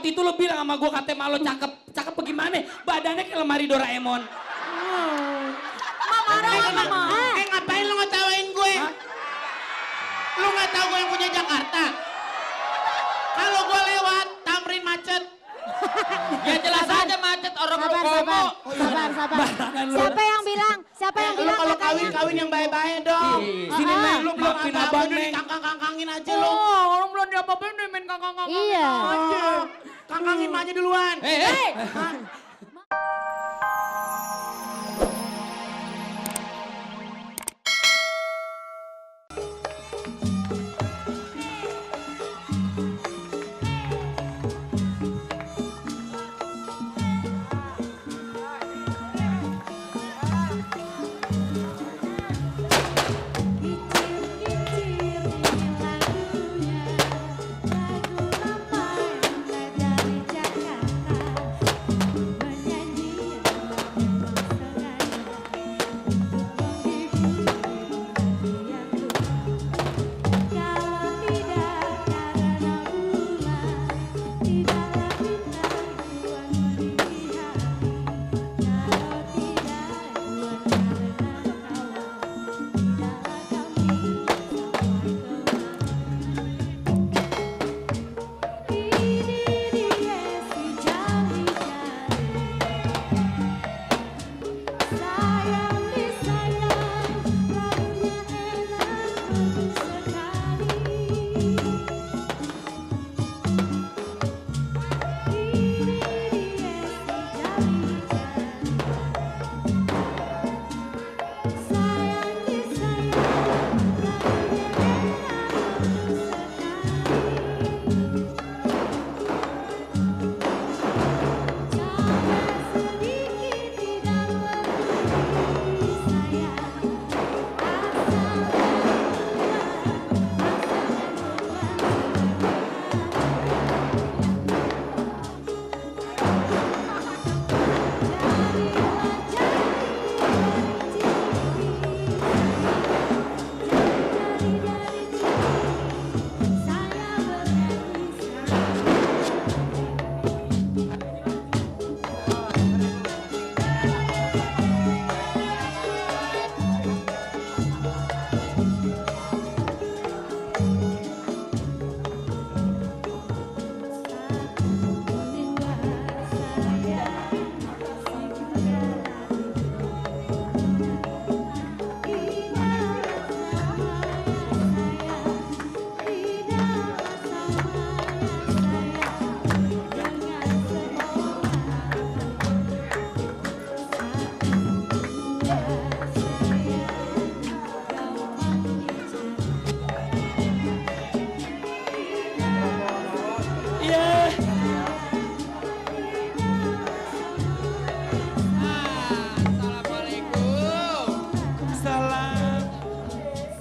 waktu itu lo bilang sama gue katanya lo cakep. Cakep bagaimana? Badannya kayak lemari Doraemon. Ngapain lo ngetawain gue? Lo nggak tahu gue yang punya Jakarta? Kalau gue lewat, Tamrin macet. Ya jelas aja macet orang lo komo. Sabar. Siapa yang bilang? Lo kalau kawin yang baik-baik dong. Sini Neng, Lo belum maafin apa-apa abang udah Neng. dikangkang-kangkangin aja lo. Orang belum diapa-apain main kangkang-kangkang. Iya. Kangkangin aja duluan.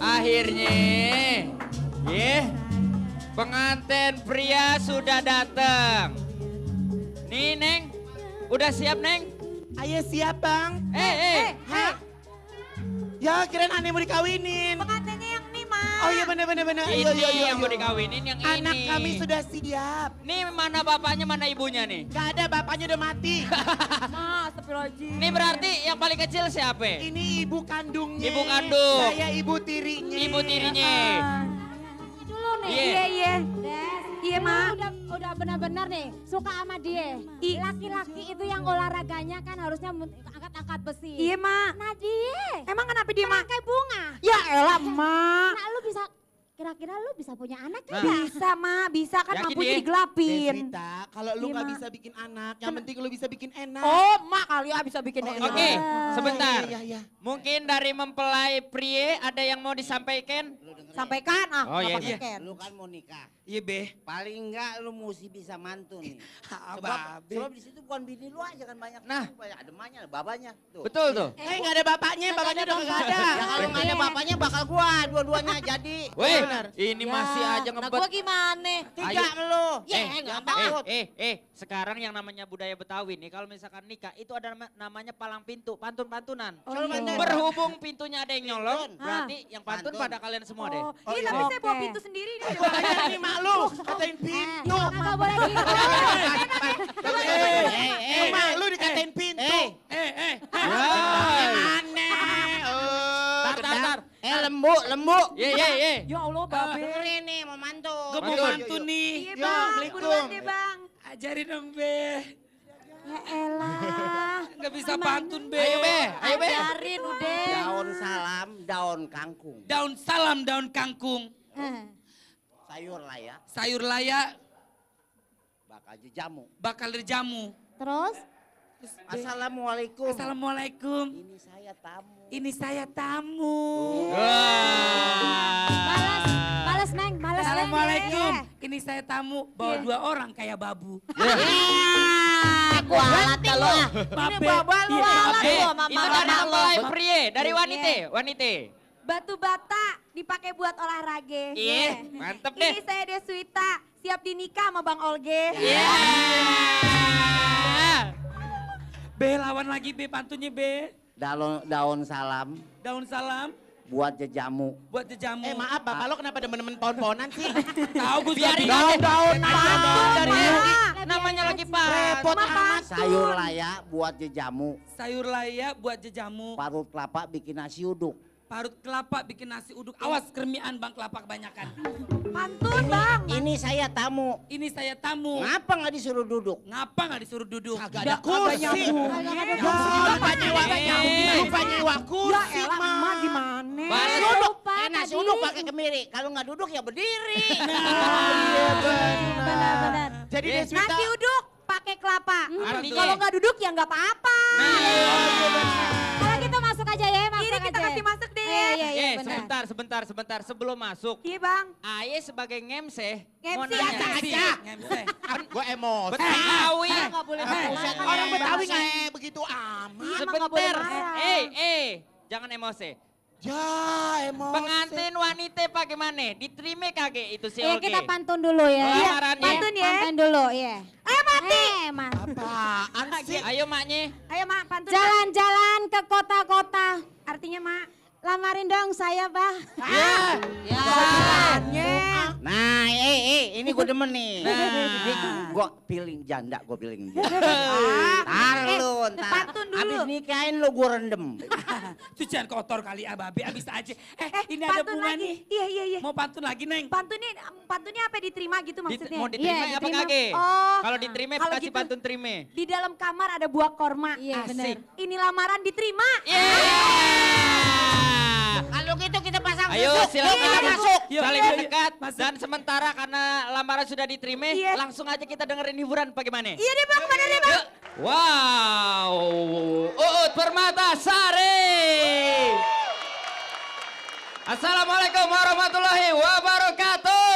Akhirnya, pengantin pria sudah datang. Nih Neng, udah siap Neng? Ayo siap bang. Hah? Ya kirain aneh mau dikawinin. Pengantinnya yang ini, Ma. Oh iya bener. Ini yang mau dikawinin yang ini. Anak kami sudah siap. Nih mana bapaknya mana ibunya nih? Gak ada, bapaknya udah mati. Ma, astagfirullahaladzim. Ini berarti yang paling kecil siapa? Ini ibu kandungnya. Ibu kandung. Saya ibu tirinya. Ibu tirinya. Dulu nih. Iya. Iya. Iya, Ma. Udah benar-benar nih suka sama dia. Laki-laki itu yang olahraganya kan harusnya angkat-angkat besi. Iya, Ma. Nah dia. Emang kenapa dia, Ma? Kayak bunga. Ya elah, Ma. Nah lu bisa, kira-kira lu bisa punya anak Nah. tidak? Bisa, Ma. Bisa kan Yakin lampunya dia? digelapin. Desrita, kalau lu Iya, gak Ma. bisa bikin anak, yang penting lu bisa bikin enak. Oh, Ma kali ya bisa bikin Oh, enak. Oke, sebentar. Iya. Mungkin dari mempelai prie ada yang mau disampaikan? Sampaikan, Oh, iya, nggak pakai iya. ken. Lu kan mau nikah. Iya be. Paling enggak lu mesti bisa mantu nih. Babe. Sebab di situ bukan bini lu aja kan banyak. Nah. Banyak ada emaknya, ada babanya. Tuh. Betul tuh. Gak ada bapaknya udah gak ada. Ya kalau nggak ada bapaknya bakal gua dua-duanya jadi. Weh, benar. Ini masih aja Nah ngebet. gua gimana? Tiga lu. Nggak mau. Sekarang yang namanya budaya Betawi nih, kalau misalkan nikah itu ada namanya palang pintu, pantun-pantunan. Oh, iya. Berhubung pintunya ada yang nyolong, Pantun. berarti yang pantun Pantun. pada kalian semua deh. Oh, ini tapi saya bawa pintu sendiri nih. Bahaya nih mak lu, katain pintu. Nggak boleh gitu. Mak lu dikatain pintu. Aneh. Tar. Lembu. Ye. Ya Allah babe. Dengerin nih mau mantun. Gue mau mantun nih. Iya bang, buruan deh bang. Ajarin dong Be. Ya elah. Nggak bisa pantun Be. Ayo Be. Ajarin udah. Daun salam, daun kangkung. Daun salam, daun kangkung. Sayur lah ya, Sayur laya, bakal jamu. bakal jamu. Terus? Assalamualaikum. Assalamualaikum. Ini saya tamu. Ini saya tamu. Balas Neng, balas Neng. Assalamualaikum. Ini saya tamu. Bawa 2 orang kayak babu. Aku alat dah lo. Maaf, Be. babal lu Iya, alat maaf, Be. lu sama Itu dari mama lo. mempelai prie, dari wanita. Batu bata dipakai buat olahraga. Iya, mantep deh. Ini saya Deswita, siap dinikah sama Bang Olge. Iya. Be, lawan lagi Be, pantunnya Be. Daun salam Daun salam buat jamu. buat jamu. Maaf bapak lo kenapa demen-demen pohon-pohonan sih? Tahu gue juga Biarin bingung. aja. Daun Dari Mak. namanya lagi Pak. Repot amat. Sayur laya buat jamu. Sayur laya buat jamu. Parut kelapa bikin nasi uduk. Parut kelapa bikin nasi uduk. Awas kermian Bang, kelapa kebanyakan. Pantun bang. Ini saya tamu. Ini saya tamu. Ngapa nggak disuruh duduk? Ngapa nggak disuruh duduk? Kagak ada kursi. Lupa nyewa kursi. Ya elah emak gimana? Balas. Duduk. Lupa Nasi tadi. uduk pakai kemiri. Kalau nggak duduk ya berdiri. Iya Benar. Jadi Iya. Deswita. Nasi uduk pakai kelapa. Artinya? Kalau nggak duduk ya nggak apa-apa. Kalau gitu masuk aja ya, masuk Ini aja. kita kasih masuk deh. Iya, benar. Sebentar. Sebelum masuk, Iya bang. Aye sebagai ngemseh mau Ngemsi nanya. aja. Ngemseh. Gue emosi. Betawi. Nggak boleh marah. Orang Betawi nggak begitu amat. Emang nggak boleh Sebentar. marah. Jangan emosi. Ya emosi. Pengantin wanita bagaimana? Diterima kagak itu si Iya, Olge? kita pantun dulu ya. Oh, lamarannya. Pantun ya. Pantun dulu, iya. Ayo mati. Mas. Apaan sih? Ayo maknya. Ayo mak pantun. Jalan-jalan ke kota-kota. Artinya mak. Lamarin dong saya, Bah. Nah, ini gue demen nih. Ini gue pilih janda, gue pilih janda. Ntar. pantun dulu. Abis nikahin lu gue rendem. Cucian kotor kali Babe, abis aja. Ini ada pantun bunga lagi. nih. Iya. Mau pantun lagi Neng? Pantunnya apa diterima gitu maksudnya? Mau diterima Iya, apa diterima. kagak? Oh, Kalau diterima kalau kasih gitu. pantun terima. Di dalam kamar ada buah korma. Iya, benar. Ini lamaran diterima. Kalau gitu kita pasang Ayo susuk. silakan Kita masuk. Yuk, saling yuk, mendekat masuk. dan sementara karena lamaran sudah diterima, Iya. langsung aja kita dengerin hiburan bagaimana? Iya deh bang, bener deh bang. Yuk. Wow, Uut Permatasari. Assalamualaikum warahmatullahi wabarakatuh.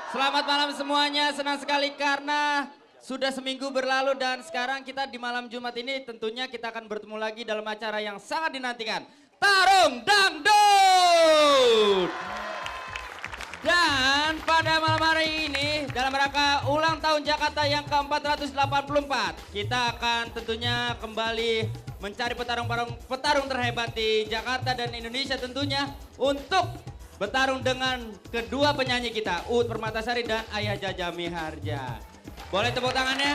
Selamat malam semuanya, senang sekali karena sudah seminggu berlalu dan sekarang kita di malam Jumat ini tentunya kita akan bertemu lagi dalam acara yang sangat dinantikan. Tarung Dangdut. Dan pada malam hari ini dalam rangka ulang tahun Jakarta yang ke-484 kita akan tentunya kembali mencari petarung terhebat di Jakarta dan Indonesia tentunya untuk bertarung dengan kedua penyanyi kita Uut Permatasari dan Ayah Jaja Miharja. Boleh tepuk tangannya?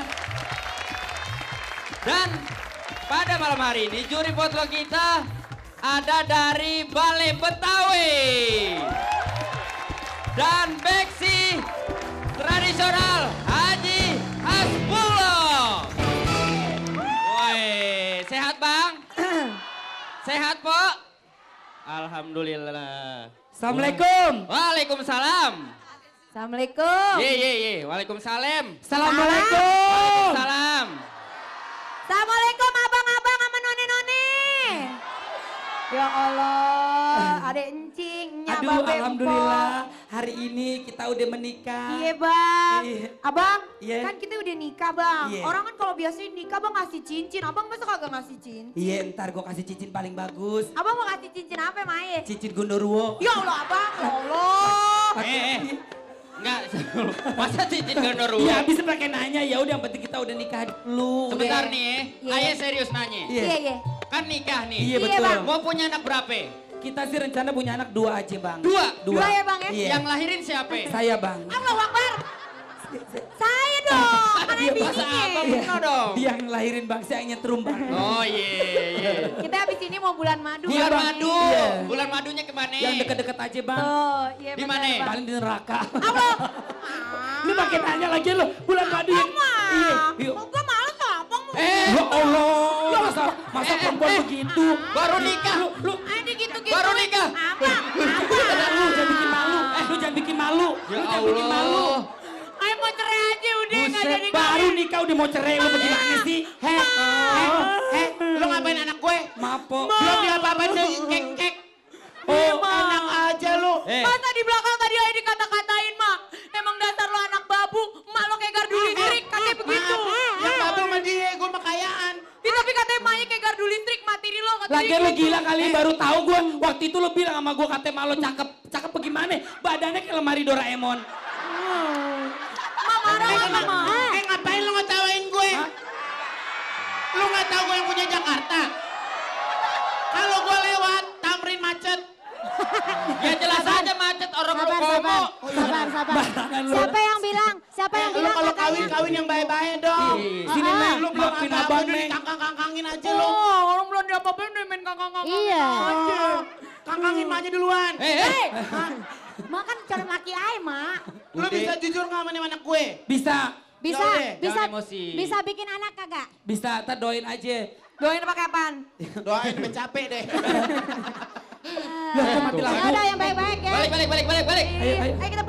Dan pada malam hari ini juri foto kita ada dari Balai Betawi dan beksi tradisional Haji Hasbullah. Woi, sehat Bang? Sehat Po? Alhamdulillah. Assalamualaikum. Waalaikumsalam. Assalamualaikum. Ye. Waalaikumsalam. Assalamualaikum. Salam. Assalamualaikum abang-abang sama none-none. Ya Allah, ada encing, Aduh, Babe alhamdulillah hari ini kita udah menikah. Iya bang. Iya. Abang, Iya. kan kita udah nikah bang. Iya. Orang kan kalau biasanya nikah bang ngasih cincin. Abang masa kagak ngasih cincin? Iya, ntar gue kasih cincin paling bagus. Abang mau kasih cincin apa Mae? Cincin Gondoruo. Ya Allah abang, ya Allah. Masa cincin gondoruo? Ya bisa pakai nanya, ya udah yang penting kita udah nikah dulu. Sebentar udah. nih, Iya. ayah serius nanya. Iya, iya. Kan nikah nih. Iya Iya, betul. Bang. Mau punya anak berapa? Kita sih rencana punya anak 2 aja bang. Dua? Dua ya, Bang, ya? Iya. Yang lahirin siapa? Saya bang. Allahu Akbar. Saya dong, kan Dia yang Masa bininya. abang bener dong? Dia yang lahirin bang, saya nyetrum bang. Oh iya. Kita habis ini mau bulan madu. Bulan Bang. madu. Iya. Bulan madunya kemana? Yang deket-deket aja bang. Oh, iya Di benar, mana? Bang. Paling di neraka. Allah. Lu pakai nanya lagi lu, bulan madu yang... Iya, yuk. Mau gue malu tuh, abang mau. Ya Allah, masa perempuan begitu. Baru nikah. Lu, Aduh gitu-gitu. Baru nikah. Abang, lu jangan bikin malu. Lu jangan bikin malu. Ya Lu jangan bikin malu. Allah. ayo mau cerai aja udah nggak Buset, jadi baru nikah udah mau cerai lu bagaimana sih? Lu ngapain anak gue? Maaf, Po. Belum diapa-apain udah kek-kek. Oh, Enak aja lu. Masa di belakang tadi aja dikata-katain, Mak. Emang dasar lo anak babu, mak lo kayak gardu listrik, katanya begitu. Yang babu sama dia, gue mah kayaan. Ih, tapi katanya emaknya kayak gardu listrik, mati di lo. Katanya Lagian lu gitu. gila kali, baru tahu gue. Waktu itu lu bilang sama gue katanya malu cakep. Cakep bagaimana? Badannya kayak lemari Doraemon. Mak marah lagi, Mak. Ngapain lu ngetawain gue? Hah? Lu nggak tahu gue yang punya Jakarta? Kalau gue lewat, Tamrin macet. Ya jelas aja macet orang lu Sabar, komo. sabar. Batangan lu. Siapa yang bilang? Siapa yang Lu bilang kalau katanya? kawin yang baik-baik dong. Sini, Neng. Lu belum Maafin apa-apa abang, udah Neng. dikangkang-kangkangin aja lu. Oh, orang belum diapa-apain udah main kakak-kakak. Iya. Kangkangin aja duluan. Mak kan calon laki ay, Mak. Lu bisa jujur nggak sama nih anak gue? Bisa, Bisa, Yaudah, bisa, jangan emosi. bisa bikin anak kagak? bisa. Ntar doain aja. Doain pakai apaan? Doain sampai capek deh. Loh, kok mati Ya lampu? udah yang baik-baik ya. Balik. Ayo, ayo. Ayo kita